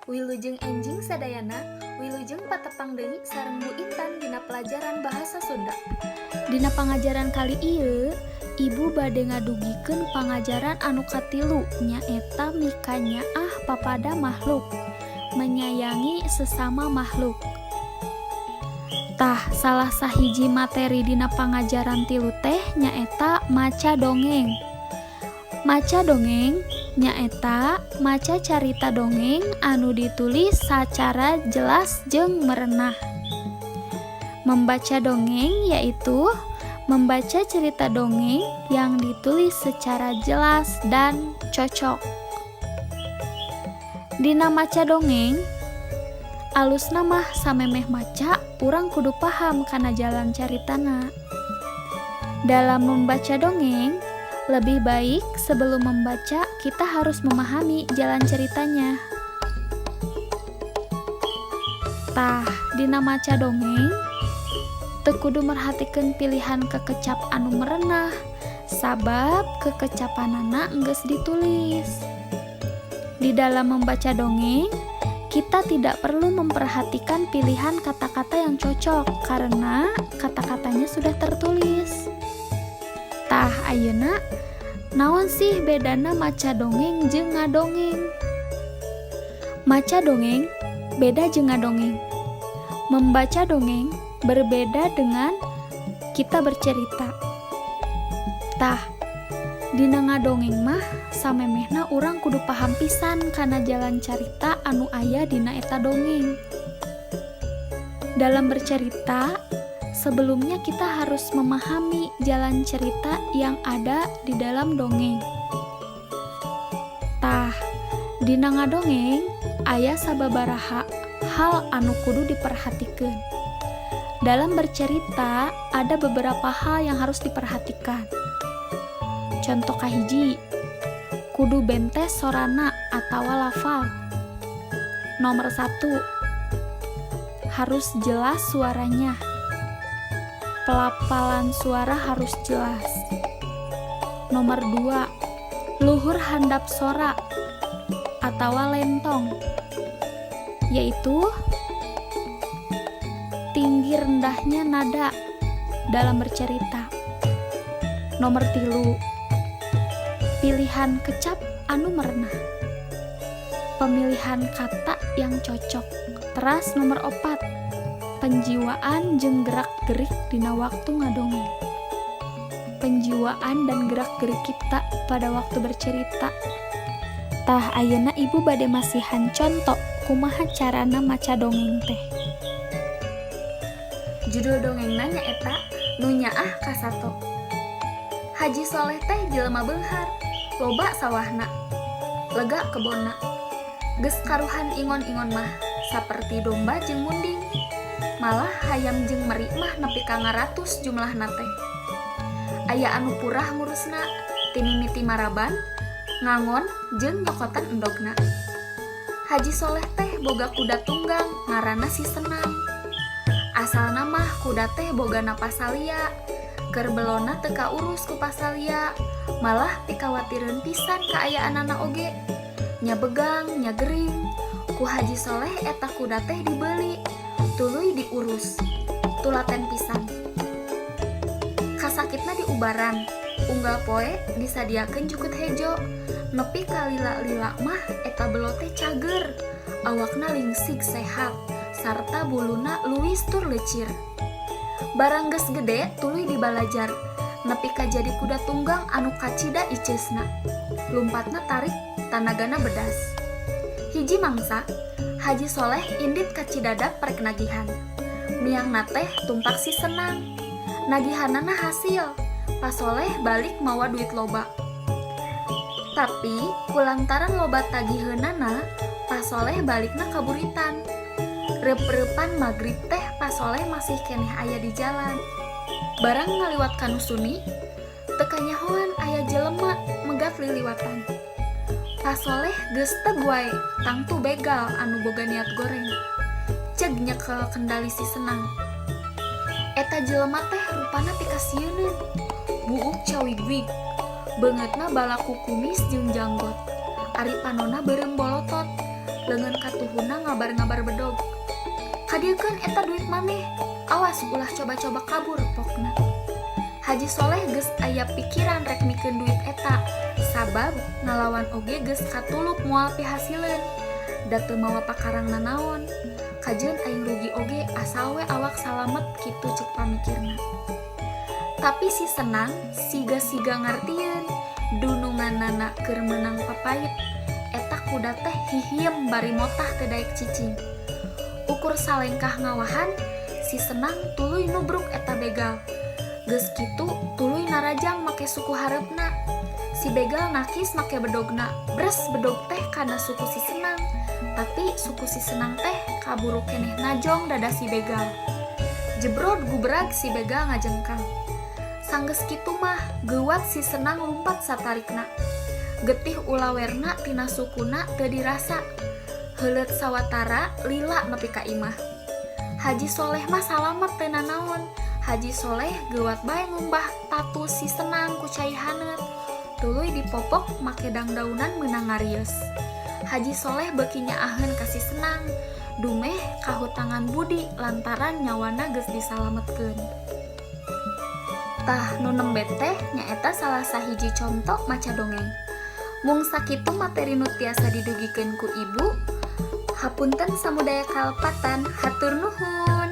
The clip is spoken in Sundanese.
Wilujeng enjing sadayana, wilujeng patepang deui sareng Bu Intan dina pelajaran Bahasa Sunda. Dina pangajaran kali ieu, Ibu bade ngadugikeun pangajaran anu katilu nyaeta mikanyaah papada makhluk, menyayangi sesama makhluk. Tah, salah sahiji materi dina pangajaran tilu teh nyaeta maca dongeng. Maca dongeng nyaeta maca carita dongeng anu ditulis sacara jelas jeung merenah. Membaca dongeng yaitu membaca cerita dongeng yang ditulis secara jelas dan cocok. Dina maca dongeng, alusna mah samemeh maca urang kudu paham kana jalan caritana. Dalam membaca dongeng, lebih baik sebelum membaca kita harus memahami jalan ceritanya. Tah, dina maca dongeng teu kudu merhatikeun pilihan kekecap anu merenah, sabab kekecapanana enggeus ditulis. Di dalam membaca dongeng, kita tidak perlu memperhatikan pilihan kata-kata yang cocok karena kata-katanya sudah tertulis. Tah, ayeuna naon sih bedana maca dongeng jeung ngadongeng? Maca dongeng beda jeung ngadongeng. Membaca dongeng berbeda dengan kita bercerita. Tah, dina ngadongeng mah samemehna urang kudu paham pisan kana jalan carita anu aya dina eta dongeng. Dalam bercerita, sebelumnya kita harus memahami jalan cerita yang ada di dalam dongeng. Tah, dina ngadongeng aya sababaraha hal anu kudu diperhatikeun. Dalam bercerita ada beberapa hal yang harus diperhatikan. Contoh kahiji, kudu bentes sorana atawa lafal. Nomor 1, harus jelas suaranya. Pelafalan suara harus jelas. Nomor 2, luhur handap sora atau lentong, yaitu tinggi rendahnya nada dalam bercerita. Nomor 3, pilihan kecap anu merenah, pemilihan kata yang cocok. Teras nomor 4, penjiwaan jeung gerak-gerik dina waktu ngadongeng. Penjiwaan dan gerak-gerik kita pada waktu bercerita. Tah, ayeuna Ibu bade masihan conto kumaha carana maca dongeng teh. Judul dongengna nyaeta Nu Nyaah Ka Sato. Haji Soleh teh jelema beunghar, loba sawahna, lega kebonna. Geus karuhan ingon-ingon mah saperti domba jeung munding. Malah hayam jeung meri mah nepi ka ngaratus jumlahna teh. Aya anu purah ngurusna, ti mimiti maraban, ngangon jeung nyokotan endogna. Haji Soleh teh boga kuda tunggang ngaranna Si Senang. Asalna mah kuda teh bogana pasalia. Keur belona teu kaurus ku pasalia, malah pikawatireun pisan kaayaanana oge. Nya begang, nya gering. Ku Haji Soleh eta kuda teh dibeuli, tuluy diurus. Tulaten pisan. Kasakitna diubaran, unggal poe disadiakeun jukut hejo. Nepi ka lila-lila mah eta belo teh cager, awakna lingsig sehat, sarta buluna luwis tur leucir. Barang geus gede tuluy dibalajar, nepi ka jadi kuda tunggang anu kacida iceusna. Lumpatna tarik, tanagana bedas. Hiji mangsa, Haji Soleh indit ka Cidadap rek nagihan. Miangna teh tumpak Si Senang. Nagihanana hasil, Pa Soleh balik mawa duit loba. Tapi kulantaran loba tagiheunana, Pa Soleh balikna kaburitan. Reup-reupan magrib teh Pa Soleh masih keneh aya di jalan. Barang ngaliwat ka nu suni, teu kanyahoan aya jelema megat liliwatan. Pa Soleh geus teg wae, tangtu begal anu boga niat goreng. Ceg nyekel kendali Si Senang. Eta jelema teh rupana pikasieuneun, buuk cawigwig, beungeutna balaku kumis jeung janggot, ari panonna beureum bolotot. Leungeun katuhunna ngabar-ngabar bedog. Kadieukeun eta duit maneh, awas ulah coba-coba kabur pokna. Haji Soleh geus aya pikiran rek mikeun duit eta, sabab ngalawan oge geus katulup moal pihasileun. Da teu mawa pakarang nanaon. Kajeun aing rugi oge asal we awak salamet kitu cek pamikirna. Tapi si Senang siga-siga ngartieun dununganana keur meunang papait. Eta kuda teh hihiem bari motah teu daek cicing. Ukur salengkah ngawahan, si Senang tuluy nubruk eta begal. Geus kitu tuluy narajang make suku hareupna. Si begal nakis make bedogna, bres bedog teh kana suku si Senang. Tapi suku si Senang teh kaburu keneh najong dada si begal. Jebrod gubrag si begal ngajengkang. Sanggeus kitu mah geuwat si Senang lumpat satarikna. Getih ulawerna tina sukuna teu dirasa. Heuleut sawatara lila nepi ka imah. Haji Soleh mah salamet teu nanaon. Haji Soleh geuwat bae ngumbah tatu si Senang ku cai haneut. Tuluy dipopok make dangdaunan meunang ngarieus. Haji Soleh beuki nyaaheun ka si Senang. Dumeh kahutangan budi lantaran nyawana geus disalametkeun. Tah nu nembe teh nyaeta salah sahiji conto maca dongeng. Mung sakitu materi nu tiasa didugikeun ku ibu. Hapunten samudaya kalepatan, hatur nuhun.